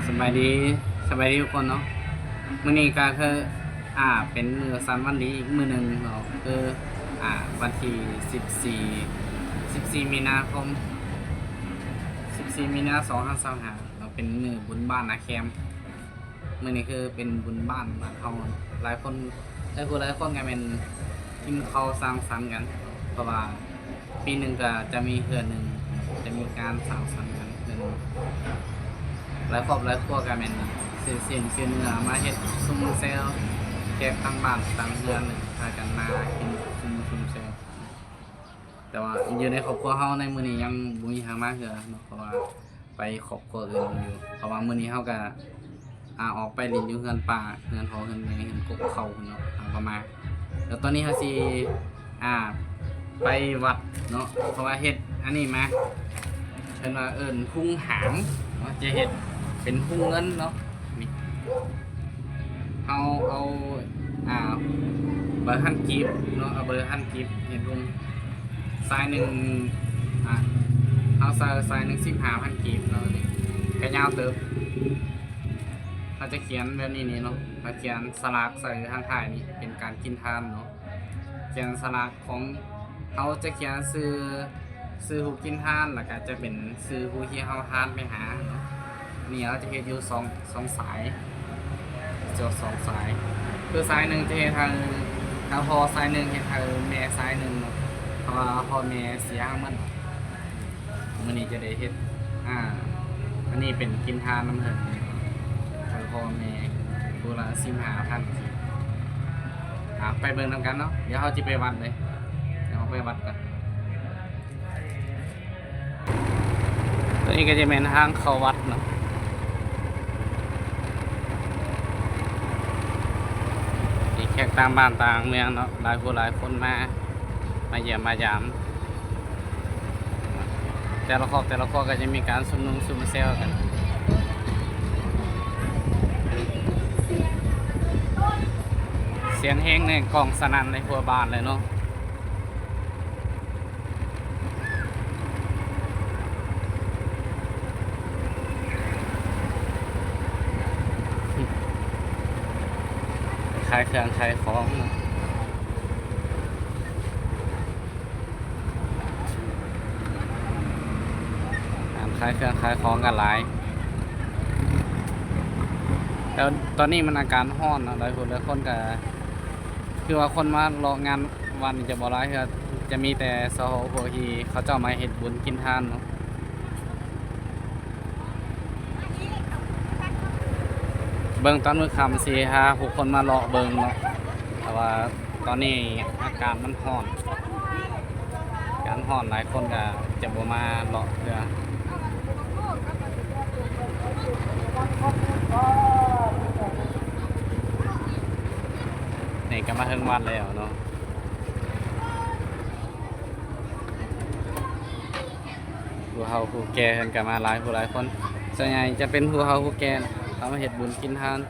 ສະບາຍດີ ສະບາຍດີທຸກຄົນເນາະ. ມື້ນີ້ກໍຄື ອ່າ ເປັນມື້ສັນວັນດີອີກມື້ໜຶ່ງເນາະ ຄື ອ່າ ວັນທີສິບສີ່ ສິບສີ່ມີນາຄົມ ສິບສີ່ມີນາ ສອງພັນຊາວຫ້າເນາະ ເປັນມື້ບຸນບ້ານນາແຄມ. ມື້ນີ້ຄືເປັນບຸນບ້ານບ້ານເຮົາ ຫຼາຍຄົນ ຫຼາຍຜູ້ຫຼາຍຄົນກໍແມ່ນກິນເຂົ້າສັງສັນກັນ ເພາະວ່າ ປີໜຶ່ງກໍຈະມີເທື່ອໜຶ່ງ ຈະມີການສັງສັນກັນເທື່ອໜຶ່ງ ຫຼາຍຄອບຫຼາຍຄົວກໍແມ່ນຊື້ຊີ້ນຊື້ເນື້ອມາເຮັດຊຸມແຊວ ແຂກທາງບ້ານທາງເຮືອນ ພາກັນມາກິນຊຸມ ຊຸມແຊວ. ແຕ່ວ່າຢູ່ໃນຄອບຄົວເຮົາໃນມື້ນີ້ຍັງບໍ່ມີໃຜມາເທື່ອເນາະ ເພາະວ່າ ໄປຄອບຄົວອື່ນຢູ່ ເພາະວ່າມື້ນີ້ເຮົາກະ ອ່າ ອອກໄປຫຼິ້ນຢູ່ເຮືອນປ້າ ເຮືອນພໍ່ເຮືອນແມ່ ເຮືອນກົກເຂົາພຸ້ນເນາະ ເຮົາກໍມາ. ແລ້ວຕອນນີ້ເຮົາຊິ ອ່າ ໄປວັດເນາະ ເພາະວ່າເຮັດອັນນີ້ມາ ເພິ່ນວ່າເອີ້ນຮຸງຫາງເນາະ ຈະເຮັດເປັນຮຸງເງິນເນາະ. ນີ້ ເຮົາເອົາ ອ່າ ໃບພັນກີບເນາະ ເອົາໃບພັນກີບເຮັດຮຸງ ສາຍໜຶ່ງ ອ່າ ເຮົາໃສ່ສາຍໜຶ່ງສິບຫ້າພັນກີບເນາະ ນີ້ກໍຍາວເຕີບ. ເຮົາຈະຂຽນແບບນີ້ນີ້ເນາະ ເຮົາຂຽນສະຫຼາກໃສ່ທາງທ້າຍນີ້ ເປັນການກິນທານເນາະ ຂຽນສະຫຼາກ ຂອງເຮົາຈະຂຽນຊື່ ຊື່ຜູ້ກິນທານ ແລ້ວກະຈະເປັນຊື່ຜູ້ທີ່ເຮົາທານໄປຫາເນາະ. ນີ້ເຮົາຈະເຮັດຢູ່ສອງ ສອງສາຍ ຈະສອງສາຍ ຄືສາຍໜຶ່ງຈະເຮັດໃຫ້ ໃຫ້ພໍ່ສາຍໜຶ່ງ ເຮັດໃຫ້ແມ່ສາຍໜຶ່ງເນາະ ເພາະວ່າພໍ່ແມ່ເສຍທັງໝົດ. ມື້ນີ້ຈະໄດ້ເຮັດ ອ່າ ອັນນີ້ເປັນກິນທານນຳເພິ່ນ ໃຫ້ພໍ່ແມ່ຜູ້ລະສິບຫ້າພັນກີບ. ອ່າ ໄປເບິ່ງນຳກັນເນາະ ດຽວເຮົາຊິໄປວັດເລີຍ ດຽວເຮົາໄປວັດກ່ອນ. ຕົວນີ້ກໍຈະແມ່ນທາງເຂົ້າວັດເນາະ ມີແຂກຕ່າງບ້ານຕ່າງເມືອງເນາະ ຫຼາຍຜູ້ຫຼາຍຄົນມາ ມາຢ້ຽມມາຢາມ. ແຕ່ລະຄອບແຕ່ລະຄົວກໍຈະມີການຊຸມນຸມຊຸມແຊວກັນ ສຽງເຮງໃນກ້ອງສະໜັ່ນໃນທົ່ວບ້ານເລີຍເນາະ. ຂາຍເຄື່ອງຂາຍຂອງ ຮ້ານຂາຍເຄື່ອງຂາຍຂອງກໍຫຼາຍ ແລ້ວຕອນນີ້ມັນອາກາດຮ້ອນເນາະ ຫຼາຍຜູ້ຫຼາຍຄົນກໍ ຄືວ່າຄົນມາເລາະງານວັດນີ້ຈະບໍ່ຫຼາຍເທື່ອ ຈະມີແຕ່ຊາວເຜົ່າພວກທີ່ເຂົາເຈົ້າມາເຮັດບຸນກິນທານເນາະ. ເບິ່ງຕອນມື້ຄ່ຳຊິພາຜູ້ຄົນມາເລາະເບິ່ງເນາະ ແຕ່ວ່າຕອນນີ້ອາກາດມັນຮ້ອນ ອາກາດຮ້ອນ ຫຼາຍຄົນກໍຈະບໍ່ມາເລາະເທື່ອ. ນີ້ກໍມາເຖິງວັດແລ້ວເນາະ ຜູ້ເຖົ້າຜູ້ແກ່ເພິ່ນກໍມາຫຼາຍຜູ້ຫຼາຍຄົນ ສ່ວນໃຫຍ່ຈະເປັນຜູ້ເຖົ້າຜູ້ແກ່ເນາະ ເຂົາມາເຮັດບຸນກິນທານ. ເ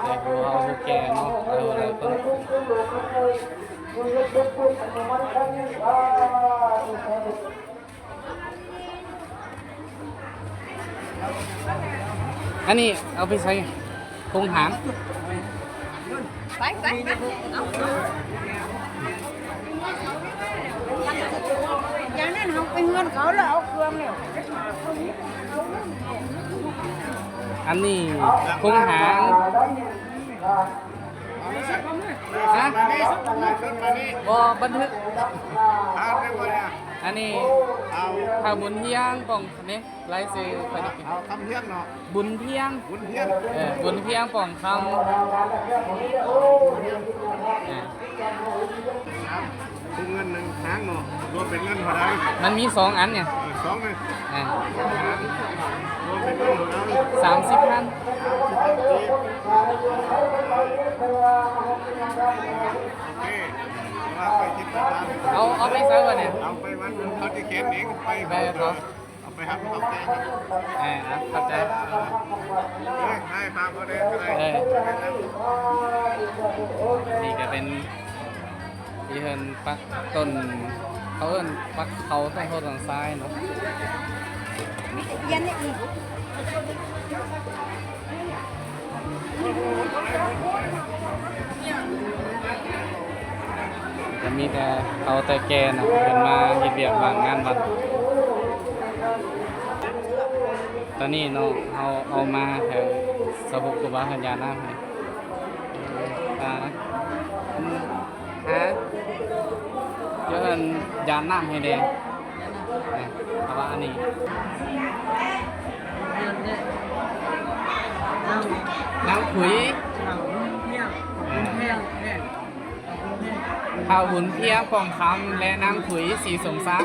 ປັນຜູ້ເຖົ້າຜູ້ແກ່ເນາະ ຫຼາຍຜູ້ຫຼາຍຄົນ ອັນນີ້ເອົາໄປໃສ່ ໂຄງຫາງ ໄປ ໄປ ໄປ ເອົາ ຢ່າງນັ້ນເຮົາໄປເຮືອນເຂົາແລ້ວເອົາເຄື່ອງແລ້ວ ອັນນີ້ໂຄງຫາງ ຮະ ບໍ່ບັນທຶກ ອັນນີ້ ເອົາ ຖ້າບຸນຮຽງ ຕ້ອງ ນີ້ ລາຍຊື່ຂ້ອຍນີ້ ເອົາຄຳພຽງເນາະ ບຸນພຽງ ບຸນພຽງ ເອີ ບຸນພຽງ ປອງຄຳ ອ່າ ທຸງເງິນໜຶ່ງຫາງເນາະ ລວມເປັນເງິນເທົ່າໃດ? ມັນມີສອງອັນນີ້ ເອີ ສອງນີ້ ອ່າ ລວມເປັນເງິນເທົ່າໃດ? ສາມສິບພັນ ສາມສິບພັນກີບ ໂອເຄ ວ່າໄປຄິດໄປຖາມ ເອົາ ເອົາໄປໃສວະນີ້? ເອົາໄປວັດ ເຂົາຈະຂຽນເອງ ໄປ ໄປເຂົາ ເອົາໄປຫາຜູ້ເຖົ້າແກ່ ເອີ ເອົາ ເຂົ້າໃຈ ເອີ ເອີ ໃຫ້ພາເຂົາແດ່ກໍໄດ້ ເອີ ນີ້ກໍເປັນທີ່ເພິ່ນປັກຕົ້ນເຂົ້າ ເຂົາເອີ້ນປັກເຂົາຕົ້ນໂພຕົ້ນຊາຍເນາະ. ຈະມີແຕ່ເຖົ້າແຕ່ແກ່ເນາະ ເພິ່ນມາເຮັດວຽກບ້ານງານວັດ. ຕອນນີ້ເນາະ ເຮົາເອົາມາໃຫ້ສາວຜູ້ຄູບາເພິ່ນຢາດນ້ຳໃຫ້ ອ່າ ຫາ ເອີ້ນຢາດນ້ຳໃຫ້ແດ່. ເອົາວ່າອັນນີ້ ນ້ຳ ນ້ຳຂຸຍ ເອີ ພະບຸນພຽງ ປອງຄຳ ແລະ ນາງຂຸຍ ສີສົມສັກ.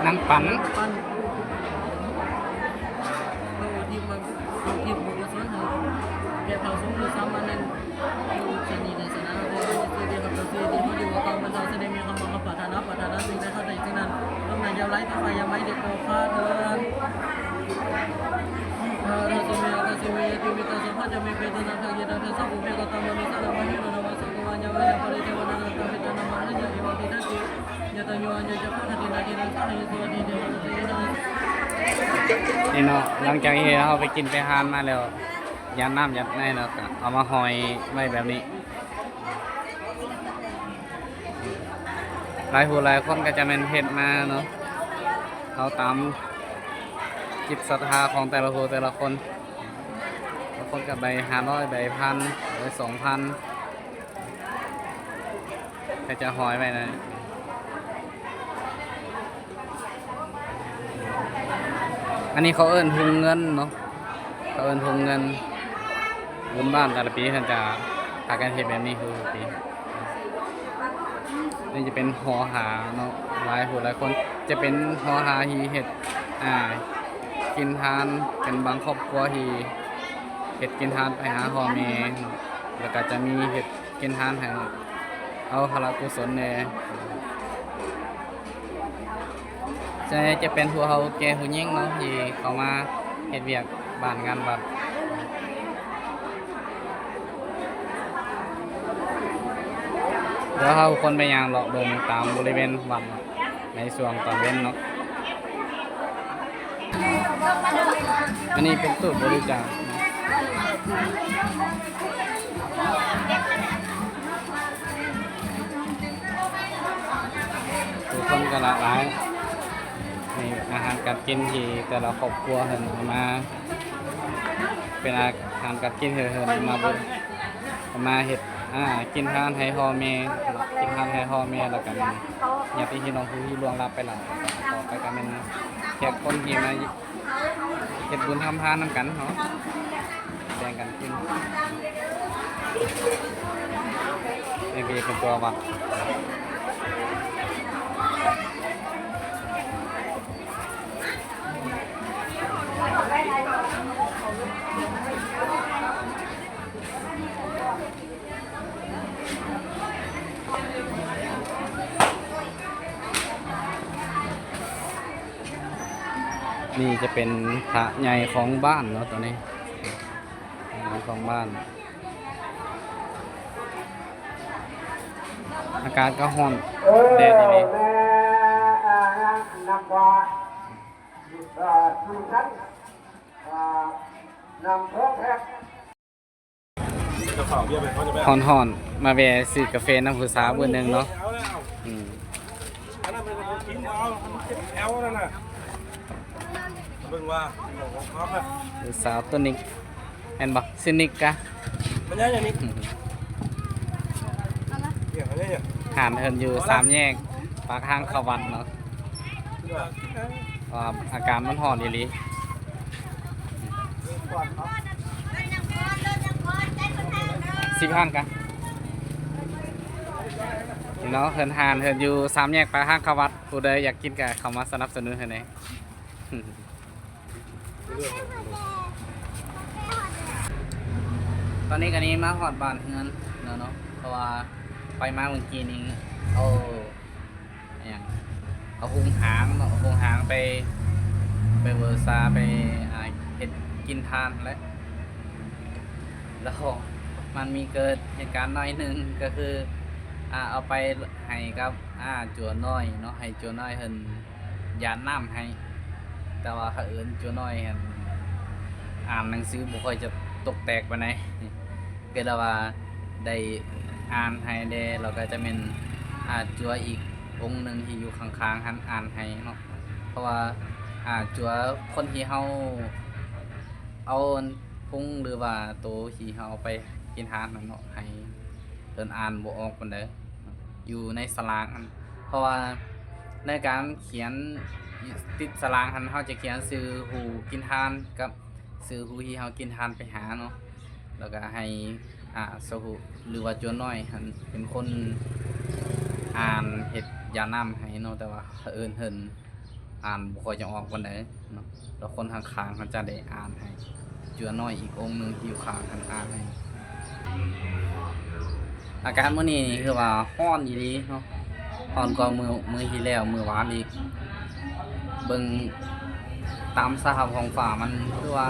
ນາງປັນ ເຮົາທິມບຸນກຸສົນໃຫ້ແກ່ພະສົງ ຫຼື ສາມະເນນ ຢູ່ທີ່ນີ້ ໃນສະໜາເດີ ທີ່ໄດ້ຮັບກະສິດ ທີ່ຢູ່ກັບເຮົາ ບັນດາສະເດ ມີຄວາມປາດຖະໜາ ປາດຖະໜາສິ່ງໃດ ເຮົາໄດ້ສິ່ງນັ້ນ ເຮົາໄດ້ຢາວໄຫຼຕໍ່ໄຟ ຢ່າໄໝເດັດຕໍ່ຂາດເທີ້ນ. ອາລະສະເມ ອາກາເສ ເວຍະຕິ ວິກາສັງ ພະຈະເມ ເປຕະນັງ ທັງເຍຕັງ ທັງສັງ ປຸເພ ກະຕະມະນຸສານັງ ມະຫິໂນ ນະມະສັງ ກະວາຍະ ວະຍະ ປະລິເທວະນານັງ ກາເມຕະນະມະຫະຍາ ເອວັງ ຕິດຖະຕິ ຍະຕະໂຍ ອາຍຸ ຈັກຂຸ ທັດຕິນາ ທີນະ ສາຫະຍຸ ສຸວັດທີ ເທວະະ ນີ້ເນາະ ຫຼັງຈາກທີ່ເຮົາໄປກິນໄປທານມາແລ້ວ ຢາດນ້ຳຢາດໃນ ແລ້ວກໍເອົາມາຫ້ອຍໄວ້ແບບນີ້. ຫຼາຍຜູ້ຫຼາຍຄົນກໍຈະແມ່ນເຮັດມາເນາະ ເອົາຕາມຈິດສັດທາຂອງແຕ່ລະຜູ້ແຕ່ລະຄົນ. ບາງຄົນກໍໃບຫ້າຮ້ອຍ ໃບພັນ ໃບສອງພັນ ກໍຈະຫ້ອຍໄວ້ໃນ ອັນນີ້ເຂົາເອີ້ນທຸງເງິນເນາະ ເຂົາເອີ້ນທຸງເງິນ. ບຸນບ້ານແຕ່ລະປີເພິ່ນຈະພາກັນເຮັດແບບນີ້ທຸກປີ. ນີ້ຈະເປັນຫໍຫາເນາະ ຫຼາຍຜູ້ຫຼາຍຄົນ ຈະເປັນຫໍຫາທີ່ເຮັດ ອ່າ ກິນທານ ເປັນບາງຄອບຄົວທີ່ເຮັດກິນທານໄປຫາພໍ່ແມ່ເນາະ ແລ້ວກໍຈະມີເຮັດ ກິນທານໃຫ້ ເອົາພະລະກຸສົນແດ່. ສ່ວນໃຫຍ່ຈະເປັນຜູ້ເຖົ້າແກ່ຜູ້ຍິງເນາະ ທີ່ເຂົ້າມາເຮັດວຽກບ້ານງານວັດ. ດຽວເຮົາຄົນໄປຍ່າງເລາະເບິ່ງຕາມບໍລິເວນວັດເນາະ ໃນຊ່ວງຕອນເວັນເນາະ. ອັນນີ້ເປັນຕູ້ບໍລິຈາກ ຜູ້ຄົນກໍຫຼາກຫຼາຍ. ນີ້ອາຫານການກິນທີ່ແຕ່ລະຄອບຄົວເພິ່ນເອົາມາ ເປັນອາຫານການກິນທີ່ເພິ່ນເອົາມາ ມາເຮັດ ອ່າ ກິນທານໃຫ້ພໍ່ແມ່ ກິນທານໃຫ້ພໍ່ແມ່ ແລ້ວກໍຍາດຕິພີ່ນ້ອງຜູ້ທີ່ລ່ວງລັບໄປແລ້ວ. ຕໍ່ໄປກໍແມ່ນແຂກຄົນທີ່ມາເຮັດບຸນທຳທານນຳກັນເນາະ ແບ່ງກັນກິນ. ນີ້ເປັນຕົວວັດ. ນີ້ຈະເປັນພະໃຫຍ່ຂອງບ້ານເນາະ ໂຕນີ້ ຂອງບ້ານ. ອາກາດກໍຮ້ອນ ແດດອີ່ຫຼີ. ຮ້ອນໆ ມາແວ່ຊື້ກາເຟນຳຜູ້ສາວມື້ໜຶ່ງເນາະ. ອືມ ເບິ່ງວ່າ ຜູ້ສາວໂຕນິກ ແມ່ນບໍ່? ຊື່ນິກກະ ມັນຍາກຢ່າງນີ້ ຮ້ານເພິ່ນຢູ່ສາມແຍກປາກທາງເຂົ້າວັດເນາະ ເພາະວ່າອາກາດມັນຮ້ອນອີ່ຫຼີ. ສິບພັນກະເນາະ ເພິ່ນ ຮ້ານເພິ່ນຢູ່ສາມແຍກປາກທາງເຂົ້າວັດ ຜູ້ໃດຢາກກິນກະເຂົ້າມາສະໜັບສະໜູນເພິ່ນແດ່. ຕອນນີ້ກໍນີ້ມາຮອດບ້ານເຮືອນແລ້ວເນາະ ເພາະວ່າໄປມາມື້ກີ້ນີ້ ເອົາ ຫຍັງ ເອົາໂຮງຫາງເນາະ ເອົາໂຮງຫາງໄປ ໄປບູຊາ ໄປ ອ່າ ເຮັດກິນທານຫັ້ນແຫຼະ. ແລ້ວມັນມີເກີດເຫດການໜ້ອຍໜຶ່ງ ກໍຄື ອາ ເອົາໄປໃຫ້ກັບ ອາ ຈົວນ້ອຍເນາະ, ໃຫ້ຈົວນ້ອຍເພິ່ນຢາດນ້ຳໃຫ້. ແຕ່ວ່າພະເອີນຈົວນ້ອຍຫັ້ນ ອ່ານໜັງສືບໍ່ຄ່ອຍຈະຕົກແຕກປານໃດ, ກໍເລີຍວ່າໄດ້ອ່ານໃຫ້ແດ່. ແລ້ວກໍຈະແມ່ນ ອາ ຈົວອີກອົງໜຶ່ງທີ່ຢູ່ຂ້າງໆຫັ້ນອ່ານໃຫ້ເນາະ, ເພາະວ່າ ອາ ຈົວຄົນທີ່ເຮົາເອົາ ອັນ ຜົງ ຫຼືວ່າໂຕທີ່ເຮົາເອົາໄປກິນທານຫັ້ນເນາະ ໃຫ້ເພິ່ນອ່ານບໍ່ອອກປານໃດ ຢູ່ໃນສະຫຼາກຫັ້ນ. ເພາະວ່າໃນການຂຽນຕິດສະຫຼາກຫັ້ນ ເຮົາຈະຂຽນຊື່ຜູ້ກິນທານກັບຊື່ຜູ້ທີ່ເຮົາກິນທານໄປຫາເນາະ, ແລ້ວກໍໃຫ້ ອາ ສະຫຸ ຫຼືວ່າຈົວນ້ອຍຫັ້ນເປັນຄົນອ່ານເຮັດຢານ້ຳໃຫ້ເນາະ, ແຕ່ວ່າພະເອີນເພິ່ນ ອ່ານບໍ່ຄ່ອຍຈະອອກປານໃດເນາະ, ແລ້ວຄົນຂ້າງໆເຂົາຈະໄດ້ອ່ານໃຫ້ ຈົວນ້ອຍອີກອົງໜຶ່ງທີ່ຢູ່ຂ້າງຫັ້ນອ່ານໃຫ້. ອາກາດມື້ນີ້ນີ້ຄືວ່າຮ້ອນອີ່ຫຼີເນາະ, ຮ້ອນກວ່າມື້ ມື້ທີ່ແລ້ວ ມື້ວານອີກ. ເບິ່ງຕາມສະພາບທ້ອງຟ້າມັນຄືວ່າ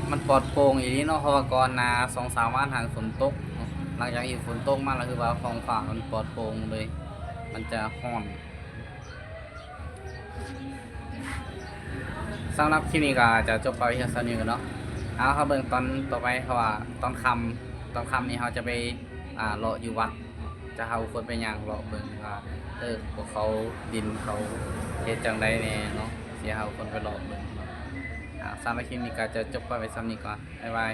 ມັນປອດໂປ່ງອີ່ຫຼີເນາະ, ເພາະວ່າກ່ອນໜ້າສອງສາມວັນຫັ້ນຝົນຕົກເນາະ, ຫຼັງຈາກທີ່ຝົນຕົກມາແລ້ວຄືວ່າທ້ອງຟ້າມັນປອດໂປ່ງເລີຍ, ມັນຈະຮ້ອນ. ສຳລັບຄລິບນີ້ກໍຈະຈົບໄປພຽງສ່ຳນີ້ກ່ອນເນາະ. ເອົາ ເຮົາເບິ່ງຕອນຕໍ່ໄປ, ເພາະວ່າຕອນຄ່ຳ ຕອນຄ່ຳນີ້ເຮົາຈະໄປ ອາ ເລາະຢູ່ວັດ, ຈະເອົາຄົນໄປຍ່າງເລາະເບິ່ງວ່າ ເອີ ພວກເຂົາດິນເຂົາເຮັດຈັ່ງໃດແດ່ເນາະ, ຊິເອົາຄົນໄປເລາະເບິ່ງເນາະ. ອາ ສຳລັບຄລິບນີ້ກໍຈະຈົບໄປໄວ້ສ່ຳນີ້ກ່ອນ. ບາຍບາຍ.